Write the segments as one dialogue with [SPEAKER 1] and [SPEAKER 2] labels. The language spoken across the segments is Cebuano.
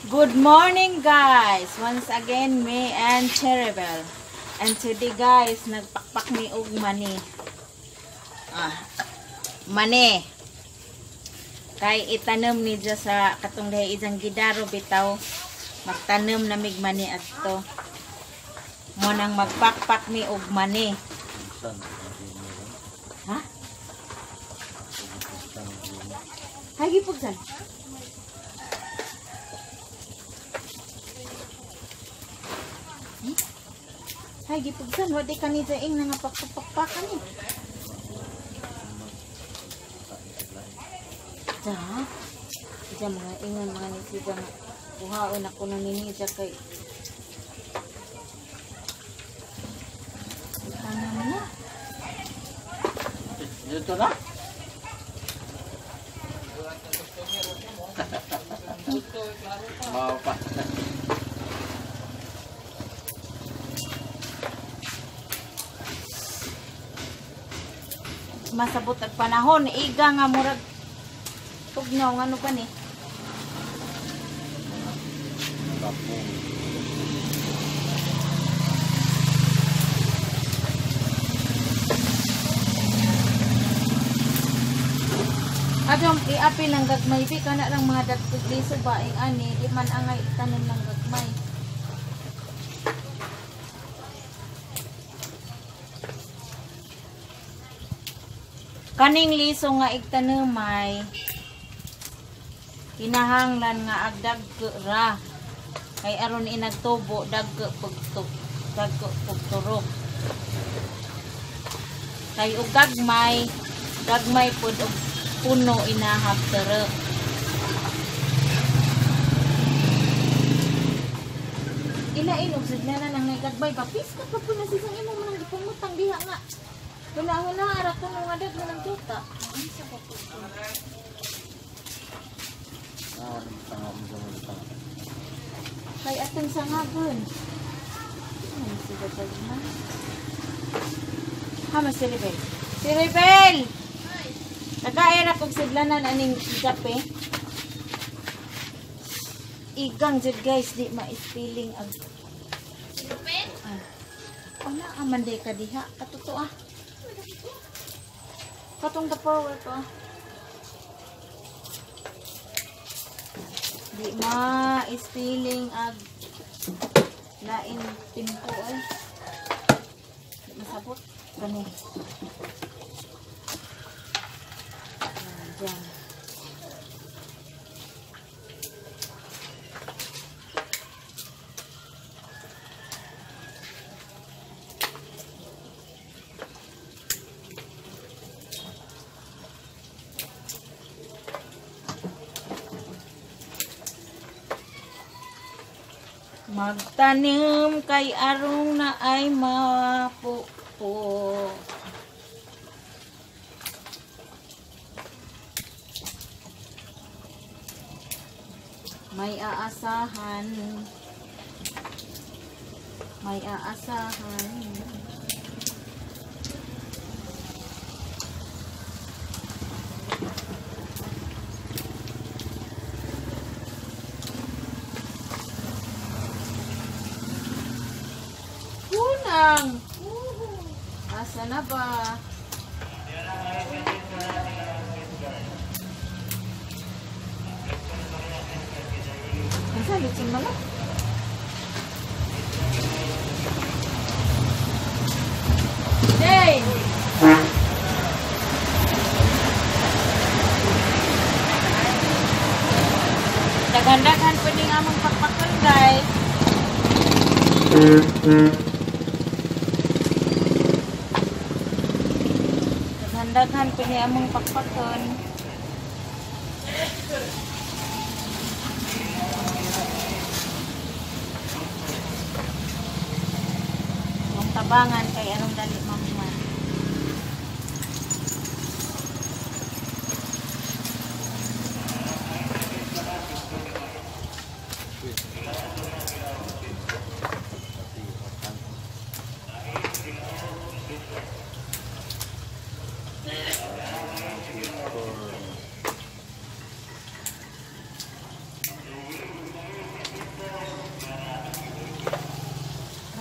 [SPEAKER 1] Good morning, guys! Once again, me and Cheribel. And today, guys, nagpakpak mi og mani. Ah, mani. Kay itanom ni dya sa katong dahi isang gidaro bitaw. Magtanom na mig mani adto. Mo nang magpakpak mi og mani. Ha? Hay gipugsan. Hay gipugsan, wa di kani ing nga pakpakpakan ni. Ja. Ja mga ingon mga ni siya nga kuhaon ako na nini ja kay tanam na.
[SPEAKER 2] Dito na. Mau pa.
[SPEAKER 1] Masabot ang panahon, iga nga murag tugnaw ngano pa ni. Adong iapil ang gagmay bi kana lang mga dagkog liso ba ing ani di man angay itanom ng gagmay. Kaning liso nga igtanumay kinahanglan nga agdagko ra kay aron inagtubo dagko pugtok dagko pugturok kay og gagmay gagmay pod og puno inahap terok. Ilain og sidlanan ang nagagmay pa piska pa pud na sisang imo man ang gipangutang diha nga huna-huna ara kuno nga dag ng tuta. Unsa pa pud to? Kay atong sangagon. Ano sila dagma? Ha, mas Siribel. Siribel! Nakaera kog sidlanan aning kape. Igang jud guys, di ma-spilling ang
[SPEAKER 3] Siribel?
[SPEAKER 1] Ah. Ana aman day ka diha, katuto ah. Katong the power pa. Di ma-spilling ag lain timpo ay. Di masabot kani. Diyan. Magtanim kay arong na ay mapupo. May aasahan. May aasahan. Kunang. Asa na ba? Asa lucing manok? Jane! Daghan-daghan pa ning among pakpakon, guys. Daghan-daghan pa ni among pakpakon. Ang tabangan kay anong dali mahuman.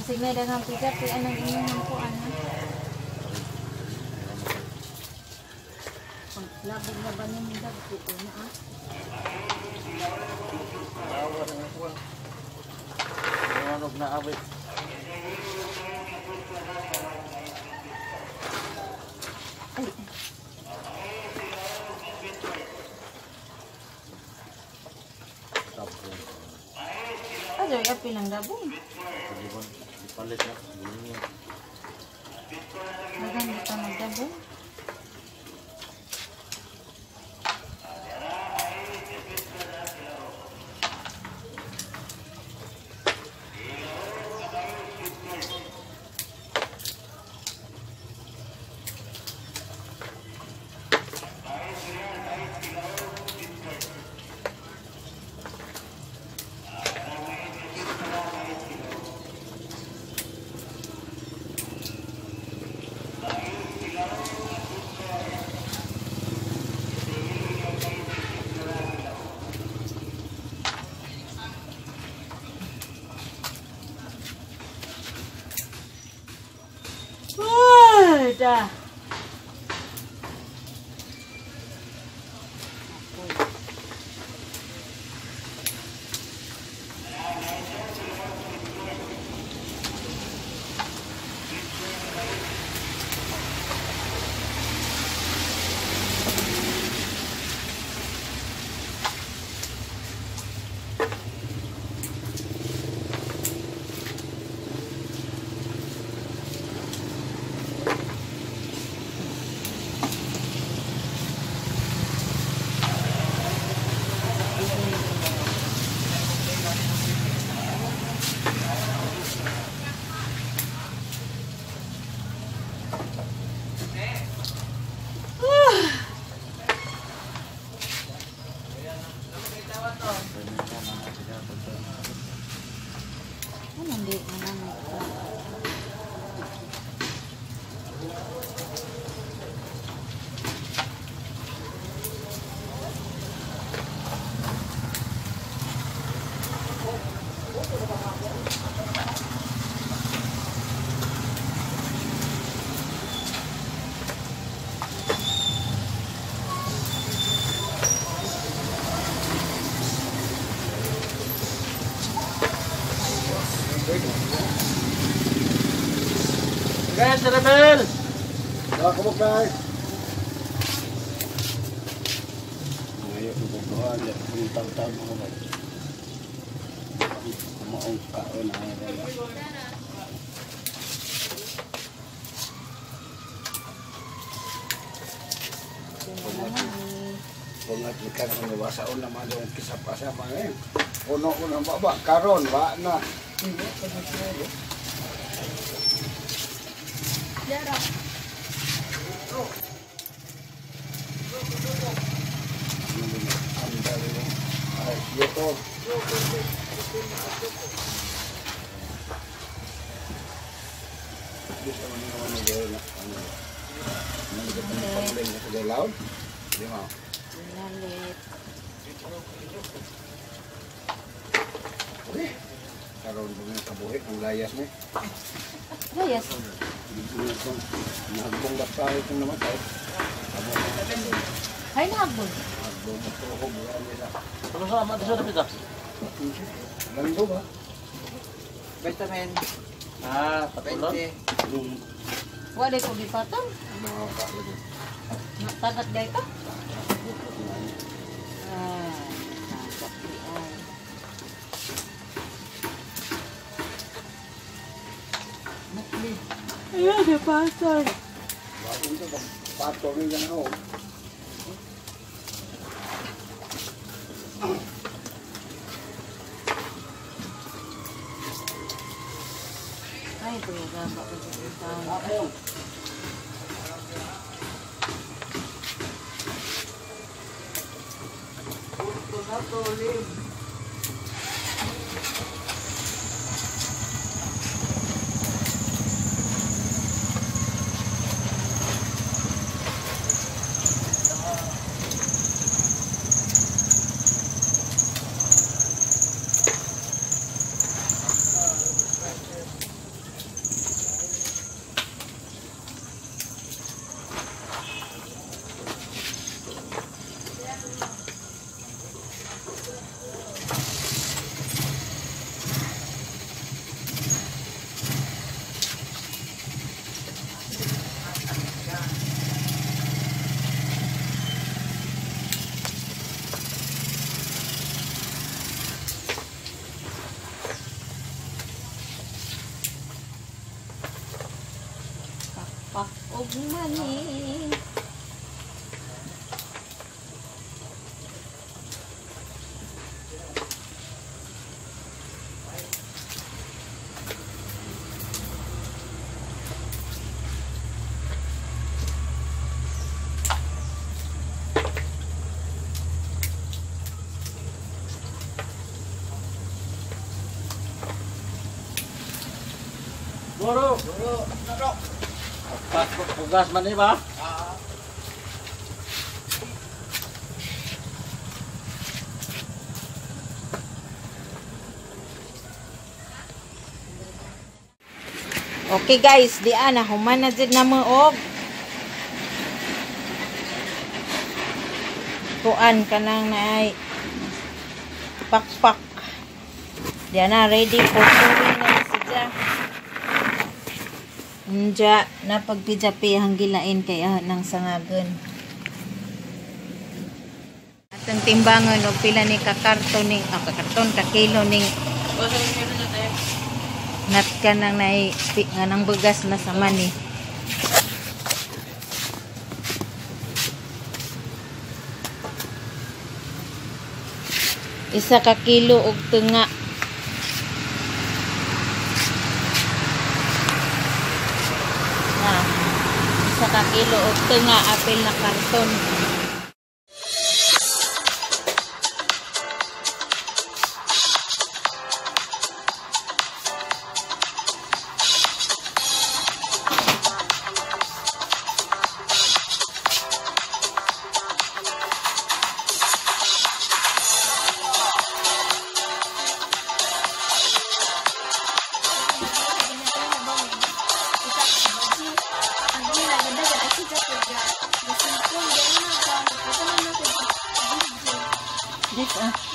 [SPEAKER 1] Basig na daghang piga pi anang inyong kuan ha. Labog na ba nimo dagko na ah?
[SPEAKER 2] Awa na kuan. Ano na abit.
[SPEAKER 1] Ay.
[SPEAKER 2] Tapos.
[SPEAKER 1] Ajoy api lang dabong.
[SPEAKER 2] Ipalit na.
[SPEAKER 1] Daghang di pa magdabong. Ay, da. Ano hindi mo
[SPEAKER 2] Guys, Rebel!
[SPEAKER 4] Nakakabok na eh. Ngayon, kung kung taon-taon ako ba? Maong kaon na Kung nagkikan ang wasaon naman yung kisap-asa mga eh. Puno ko ng baba, karon, wa na. Ay, ito. Bisa man naman na gawin na ano. Ano ka pang na sa galaw? Di ba?
[SPEAKER 1] Nalit.
[SPEAKER 4] Uy, karon mo yung kabuhi ang layas mo.
[SPEAKER 1] Layas.
[SPEAKER 4] Nagbong basta itong namatay.
[SPEAKER 1] Ay, nagbong.
[SPEAKER 4] Nagbong matuhog nila.
[SPEAKER 2] Ano sa ama sa dapit ah?
[SPEAKER 4] Lando ba?
[SPEAKER 5] Vitamin.
[SPEAKER 2] Ah, patulon.
[SPEAKER 5] 20.
[SPEAKER 1] Wala ko gipatol. Tagat day ka? Ah, tagat di ay. Ayun, napasal.
[SPEAKER 4] Bagong ito, patol nila na ako.
[SPEAKER 1] Ay, tumigaba ko sa tao.
[SPEAKER 5] Ito na to, Lim.
[SPEAKER 1] og mani.
[SPEAKER 4] Boro, boro, naro. Pasok man ba?
[SPEAKER 1] Okay guys, di ana human na jud namo og kuan kanang naay pakpak. Di ana ready for sewing na siya. Unja na pagpijapi ang gilain kay nang sangagon. Atong timbangon og pila ni ka karton ning ka karton ka kilo ning nat ka nang nai nga nang bugas na sa mani. Isa ka kilo og tunga. Na, isa ka kilo og tunga apil na karton. This ah.